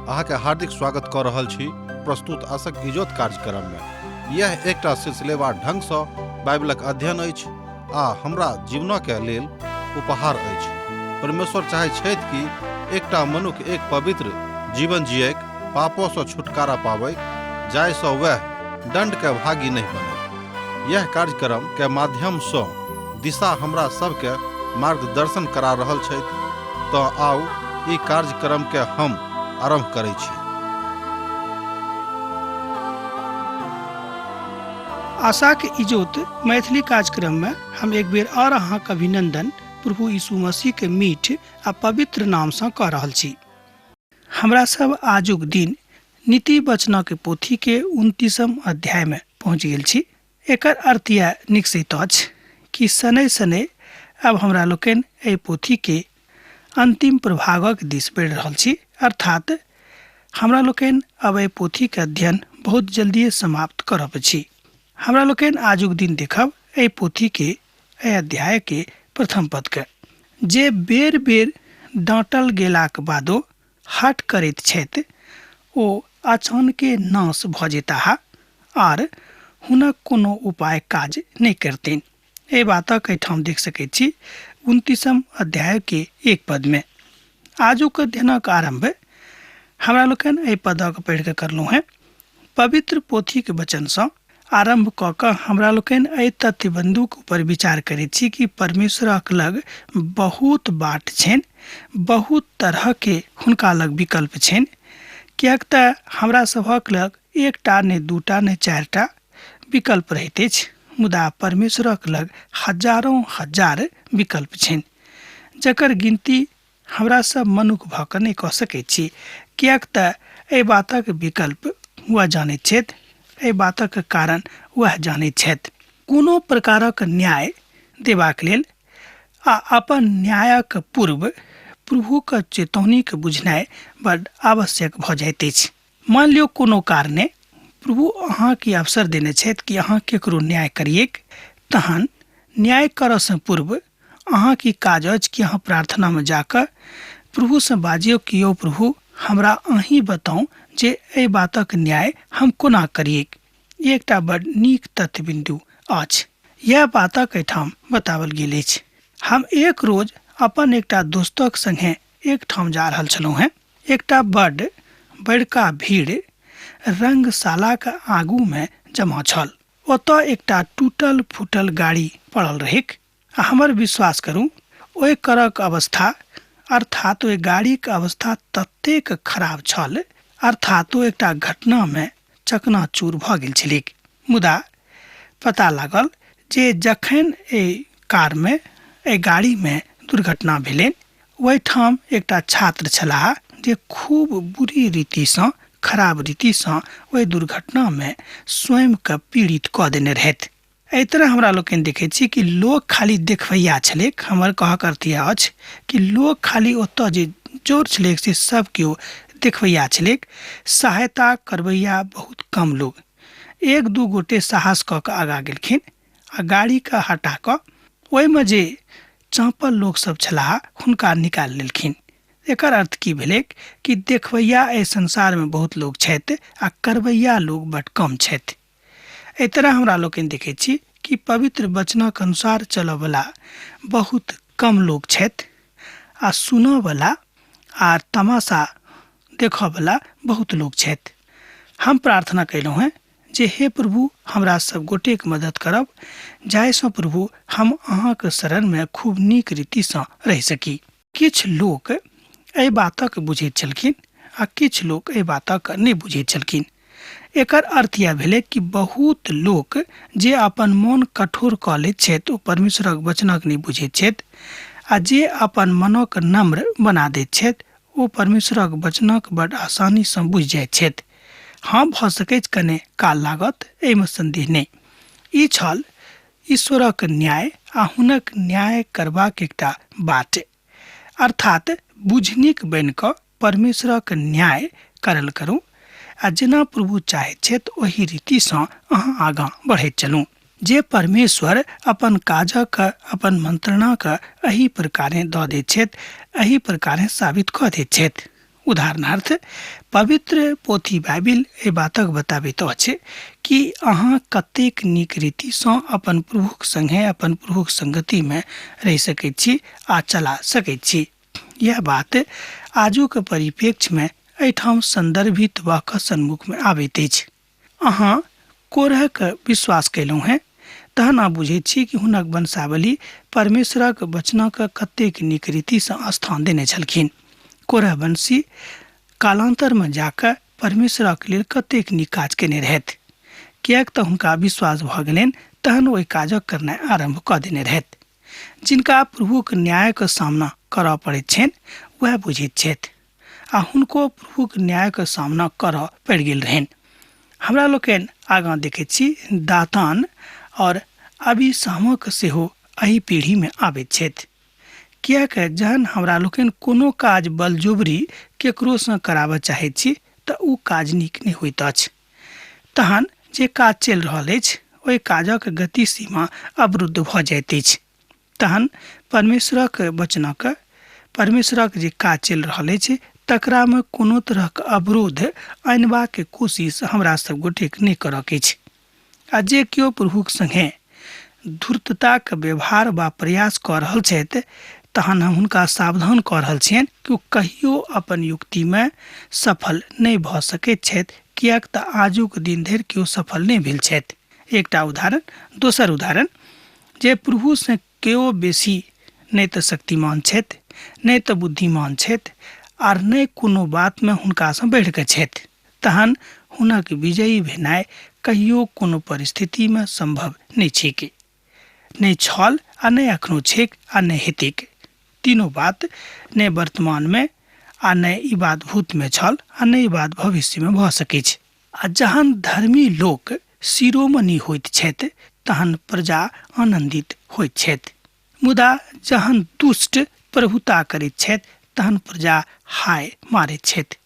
अहाँके हार्दिक स्वागत कऽ रहल छी प्रस्तुत आशक इजोत कार्यक्रममे। यह एकटा सिलसिलेवार ढंगसँ बाइबलक अध्ययन अछि आ हमरा जीवनके लेल उपहार अछि। परमेश्वर चाहै छथि कि एकटा मनुख एक पवित्र जीवन जियैक, पापोसँ छुटकारा पाबैक, जाहिसँ वएह दण्डके भागी नहि बनै। यह कार्यक्रम के माध्यमसँ दिशा हमरा सबके मार्गदर्शन करा रहल छथि। तँ आउ ई कार्यक्रम के हम आरंभ करै छी। आशाक इजोत मैथिली कार्यक्रम में हम एक बेर और अहाँक अभिनंदन प्रभु यीशु मसीह के मीठ आ पवित्र नाम से कऽ रहल छी। हमरा सब आजुक दिन नीति वचनक पोथी के 29 अध्याय में पहुँच गेल छी। एकर अर्थ यह निकसैत अछि कि शनै शनै अब हमरा लोकनि एहि पोथी के अंतिम प्रभागक दिस बढ़ि रहल छी, अर्थात हमरा लोकनि अब एहि पोथी के अध्ययन बहुत जल्दिए समाप्त करब छी। हमरा लोकनि आजुक दिन देखब एहि पोथी के एहि अध्याय के प्रथम पद के, जे बेर बेर डाँटल गेलाक बादो हट करैत छथि ओ अचानके नाश भऽ जेताह आर हुनक कोनो उपाय काज नहि करतनि। एहि बातक एहिठाम देख सकैत छी 29 अध्याय के 1 पद में। आजुक अध्ययनक आरंभ हमरा लोकनि एहि पदक पढ़ि कऽ करलहुँ हेँ। पवित्र पोथीक वचनसँ आरंभ कऽ कऽ हमरा लोकनि एहि तथ्य बिन्दुक ऊपर विचार करैत छी कि परमेश्वरक लग बहुत बाट छनि, बहुत तरहके हुनका लग विकल्प छनि, किएक तऽ हमरा सभक लग एकटा नहि दूटा नहि चारिटा विकल्प रहैत अछि, मुदा परमेश्वरक लग हजारों हजार विकल्प छनि जकर गिनती हमरा सब मनुख भऽ कऽ नहि कऽ सकैत छी, किएक तऽ एहि बातक विकल्प वएह जानैत छथि, एहि बातक कारण वएह जानैत छथि। कोनो प्रकारक न्याय देबाक लेल आ अपन न्यायक पूर्व प्रभुक चेतौनीके बुझनाइ बड आवश्यक भऽ जाइत अछि। मान लियौ कोनो कारणे प्रभु अहाँके अवसर देने छथि कि अहाँ केकरो न्याय करियैक, तहन न्याय करऽसँ पूर्व अहाँके काज अछि कि अहाँ प्रार्थनामे जाकऽ प्रभुसँ बाजियौ कि यौ प्रभु, हमरा अहीं बताउ जे एहि बातक न्याय हम कोना करियैक। ई एकटा बड नीक तथ्य बिन्दु अछि। यएह बातक एहिठाम बताओल गेल अछि। हम एक रोज अपन एकटा दोस्तक संगे एकठाम जा रहल छलहुँ हेँ। एकटा बड बड़का भीड़ रंगशालाक आगूमे जमा छल। ओतऽ एकटा टूटल फूटल गाड़ी पड़ल रहैक आ हमर विश्वास करू ओहि करक अवस्था अर्थात ओहि गाड़ीक अवस्था ततेक खराब छल, अर्थात ओ एकटा घटनामे चकनाचूर भऽ गेल छलैक। मुदा पता लागल जे जखन एहि कारमे एहि गाड़ीमे दुर्घटना भेलनि ओहिठाम एकटा छात्र छलाह जे खूब बुरी रीतिसँ खराब रीतिसँ ओहि दुर्घटनामे स्वयंके पीड़ित कऽ देने रहथि। एहि तरह हमरा लोकनि देखै छी कि लोक खाली देखबैया छलैक। हमर कहक अर्थ इएह अछि कि लोक खाली ओतऽ जे जोर छलैक से सब केओ देखबैया छलैक, सहायता करबैया बहुत कम लोग। एक दू गोटे साहस कऽ कऽ आगाँ गेलखिन आ गाड़ीके हटा कऽ ओहिमे जे चाँपल लोक सब छलाह हुनका निकालि लेलखिन। एकर अर्थ की भेलैक कि देखबैया एहि संसारमे बहुत लोक छथि आ करबैया लोक बड कम छथि। एहि तरह हमरा लोकनि देखै छी कि पवित्र वचनक अनुसार चलऽवला बहुत कम लोक छथि आ सुनऽवला आ तमाशा देखऽवला बहुत लोक छथि। हम प्रार्थना कयलहुँ हेँ जे हे प्रभु, हमरा सब गोटेक मदद करब जाहिसँ प्रभु हम अहाँक शरणमे खूब नीक रीतिसँ रहि सकी। किछु लोक एहि बातक बुझैत छलखिन आ किछु लोक एहि बातक नहि बुझैत छलखिन। एकर अर्थ इएह भेलै कि बहुत लोक जे अपन मन कठोर कऽ लैत छथि ओ परमेश्वरक वचनक नहि बुझैत छथि आ जे अपन मनक नम्र बना दैत छथि ओ परमेश्वरक वचनक बड आसानीसँ बुझि जाइत छथि। हँ, भऽ सकैछ कने काल लागत, एहिमे सन्देह नहि। ई छल ईश्वरक न्याय आ हुनक न्याय करबाक एकटा बाट, अर्थात बुझनिक बनि कऽ परमेश्वरक न्याय करल करू आ जेना प्रभु चाहैत छथि ओहि रीतिसँ अहाँ आगाँ बढ़ैत चलू। जे परमेश्वर अपन काजक अपन मंत्रणाक एहि प्रकारे दऽ दैत छथि, एहि प्रकारे साबित कऽ दैत छथि। उदाहरणार्थ पवित्र पोथी बाइबिल एहि बातक बताबैत अछि कि अहाँ कतेक नीक रीतिसँ अपन प्रभुक सङ्गे अपन प्रभुक संगतिमे रहि सकैत छी आ चला सकैत छी। यह बात आजुक परिप्रेक्ष्यमे एहिठाम सन्दर्भित भऽ कऽ सन्मुखमे आबैत अछि। अहाँ कोरहक विश्वास कयलहुँ हेँ तहन अहाँ बुझैत छी कि हुनक वंशावली परमेश्वरक वचनक कतेक नीक रीतिसँ स्थान देने छलखिन। कोरहवंशी कालान्तरमे जाकऽ परमेश्वरक लेल कतेक नीक काज केने रहथि, किएक तऽ हुनका विश्वास भऽ गेलनि तहन ओहि काजक करनाइ आरम्भ कऽ देने रहथि। जिनका प्रभुक न्यायक सामना करऽ पड़ैत छनि वएह बुझैत छथि आ हुनको प्रभुक न्यायक सामना करऽ पड़ि गेल रहनि। हमरा लोकनि आगाँ देखैत छी दातान और अभिसामक सेहो एहि पीढ़ीमे आबैत छथि, किएक जहन हमरा लोकनि कोनो काज बलजोबरी केकरोसँ कराबऽ चाहैत छी तऽ ओ काज नीक नहि होइत अछि। तहन जे काज चलि रहल अछि ओहि काजक गति सीमा अवरुद्ध भऽ जाइत अछि। तहन परमेश्वरक वचनक परमेश्वरक जे काज चलि रहल अछि तकरामे कोनो तरहक अवरोध अनबाक कोशिश हमरा सब गोटेके नहि करऽके अछि। आ जे केओ प्रभुक सङ्गे धूर्तताक व्यवहार वा प्रयास कऽ रहल छथि तहन हम हुनका सावधान कऽ रहल छियनि कि ओ कहियो अपन युक्तिमे सफल नहि भऽ सकैत छथि, किएक तऽ आजुक दिन धरि केओ सफल नहि भेल छथि। एकटा उदाहरण। दोसर उदाहरण जे प्रभुसँ केओ बेसी नहि तऽ शक्तिमान छथि, नहि तऽ बुद्धिमान छथि आर नहि कोनो बातमे हुनकासँ बढ़ि कऽ छथि, तहन हुनक विजयी भेनाइ कहियो कोनो परिस्थितिमे सम्भव नहि छैक, नहि छल आ नहि एखनो छैक आ नहि हेतैक। तीनू बात नहि वर्तमानमे आ नहि ई बात भूतमे छल आ नहि ई बात भविष्यमे भऽ सकैछ। आ जहन धर्मी लोक शिरोमणि होइत छथि तहन प्रजा आनन्दित होइत छथि, मुदा जहन दुष्ट प्रभुता करैत छथि तहन प्रजा हाय मारैत छथि।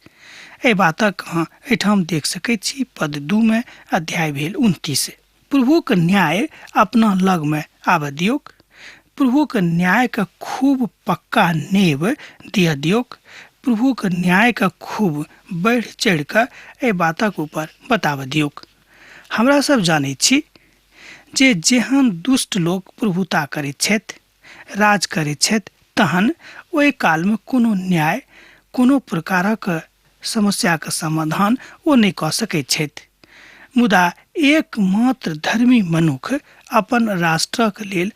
एहि बातक अहाँ एहिठाम देख सकैत छी पद 2 मे अध्याय भेल 29। प्रभुक न्याय अपना लगमे आबऽ दियौक, प्रभुक न्यायके खूब पक्का नेब दिअ दियौक, प्रभुक न्यायके खूब बढ़ि चढ़ि कऽ एहि बातक ऊपर बताबऽ दियौक। हमरा सब जानैत छी जे जेहन दुष्ट लोक प्रभुता करैत छथि, राज करैत छथि, तहन ओहि कालमे कोनो न्याय कोनो प्रकारक समस्याक समाधान ओ नहि कऽ सकैत छथि। मुदा एकमात्र धर्मी मनुख अपन राष्ट्रक लेल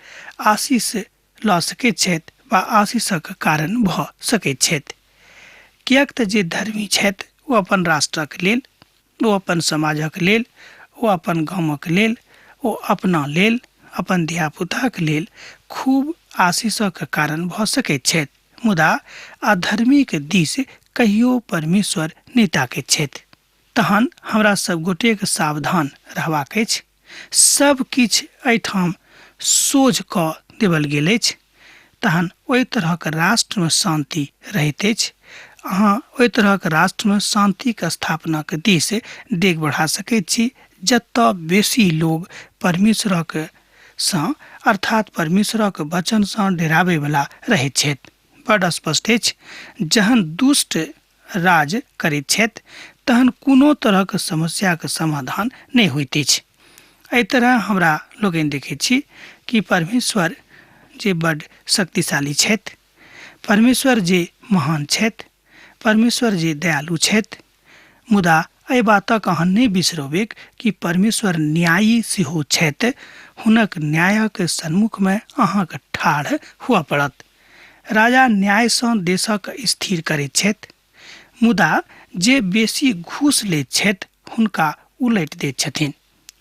आशीष लऽ सकैत छथि वा आशीषक कारण भऽ सकैत छथि, किएक तऽ जे धर्मी छथि ओ अपन राष्ट्रक लेल, ओ अपन समाजक लेल, ओ अपन गामक लेल, ओ अपना लेल, अपन धियापुताक लेल खूब आशीषक कारण भऽ सकैत छथि। मुदा अधर्मीक दिस कहियो परमेश्वर नहि ताकैत छथि। तहन हमरा सब गोटेक सावधान रहबाक अछि। सब किछु एहिठाम सोझ कऽ देबल गेल अछि। तहन ओहि तरहक राष्ट्रमे शान्ति रहैत अछि। अहाँ ओहि तरहक राष्ट्रमे शान्तिक स्थापनाक दिस डेग बढ़ा सकैत छी जतऽ बेसी लोग परमेश्वरक सँ अर्थात परमेश्वरक वचनसँ डेराबैवला रहैत छथि। बड स्पष्ट अछि, जहन दुष्ट राज करैत छथि तहन कोनो तरहक समस्याक समाधान नहि होइत अछि। एहि तरह हमरा लोकनि देखैत छी कि परमेश्वर जे बड शक्तिशाली छथि, परमेश्वर जे महान छथि, परमेश्वर जे दयालु छथि, मुदा एहि बातक अहाँ नहि बिसरबैक कि परमेश्वर न्यायी सेहो छथि। हुनक न्यायक सन्मुखमे अहाँके ठाढ़ हुअ पड़त। राजा न्यायसँ देशक स्थिर करैत छथि, मुदा जे बेसी घूस लैत छथि हुनका उलटि दैत छथिन।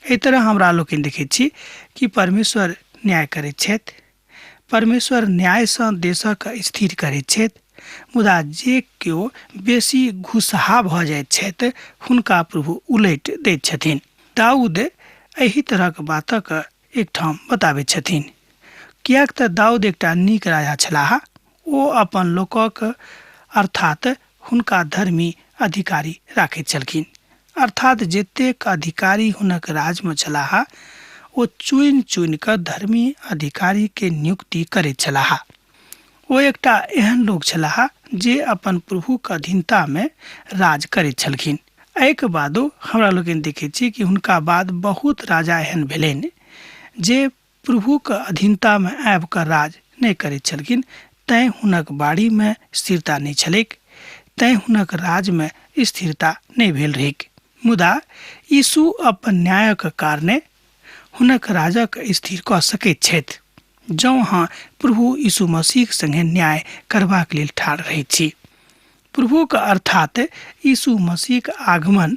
एहि तरह हमरा लोकनि देखैत छी कि परमेश्वर न्याय करैत छथि, परमेश्वर न्यायसँ देशक स्थिर करैत छथि, मुदा जे केओ बेसी घुसहा भऽ जाइत छथि हुनका प्रभु उलटि दैत छथिन। दाऊद एहि तरहक बातक एकठाम बताबैत छथिन, किएक तऽ दाऊद एकटा नीक राजा छलाह। ओ अपन लोकक अर्थात हुनका धर्मी अधिकारी राखैत छलखिन, अर्थात जतेक अधिकारी हुनक राजमे छलाह ओ चुनि चुनि कऽ धर्मी अधिकारीके नियुक्ति करैत छलाह। ओ एकटा एहन लोक छलाह जे अपन प्रभुक अधीनतामे राज करैत छलखिन। एहिके बादो हमरा लोकनि देखैत छी कि हुनका बाद बहुत राजा एहन भेलनि जे प्रभुक अधीनतामे आबि कऽ राज नहि करैत छलखिन, तैँ हुनक बाड़ीमे स्थिरता नहि छलैक, तैँ हुनक राजमे स्थिरता नहि भेल रहैक। मुदा यीशु अपन न्यायक कारणे हुनक राजक स्थिर कऽ सकैत छथि, जँ अहाँ प्रभु यीशु मसीहक संगे न्याय करबाक लेल ठाढ़ रहैत छी। प्रभुक अर्थात यीशु मसीहक आगमन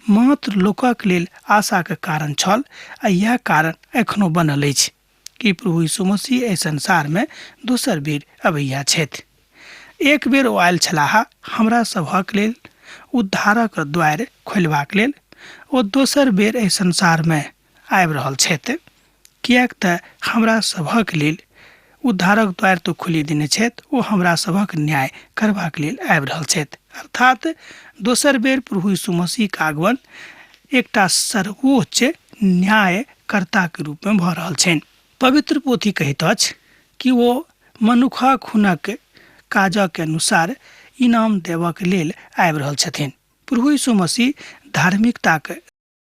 मात्र लोकक लेल आशाक कारण छल आ इएह कारण एखनो बनल अछि कि प्रभु यीशु मसीह एहि संसारमे दोसर बेर अबैया छथि। एक बेर ओ आयल छलाह हमरा सभक लेल उद्धारक द्वारि खोलबाक लेल। ओ दोसर बेर एहि संसारमे आबि रहल छथि, किएक तऽ हमरा सभक लेल उद्धारक द्वारि तऽ खोलि देने छथि, ओ हमरा सभक न्याय करबाक लेल आबि रहल छथि। अर्थात दोसर बेर प्रभु यीशु मसीहक आगमन एकटा सर्वोच्च न्यायकर्ताके रूपमे भऽ रहल छनि। पवित्र पोथी कहैत अछि कि ओ मनुखक हुनक काजक अनुसार इनाम देबऽके लेल आबि रहल छथिन। प्रभु यीशु मसीह धार्मिकताक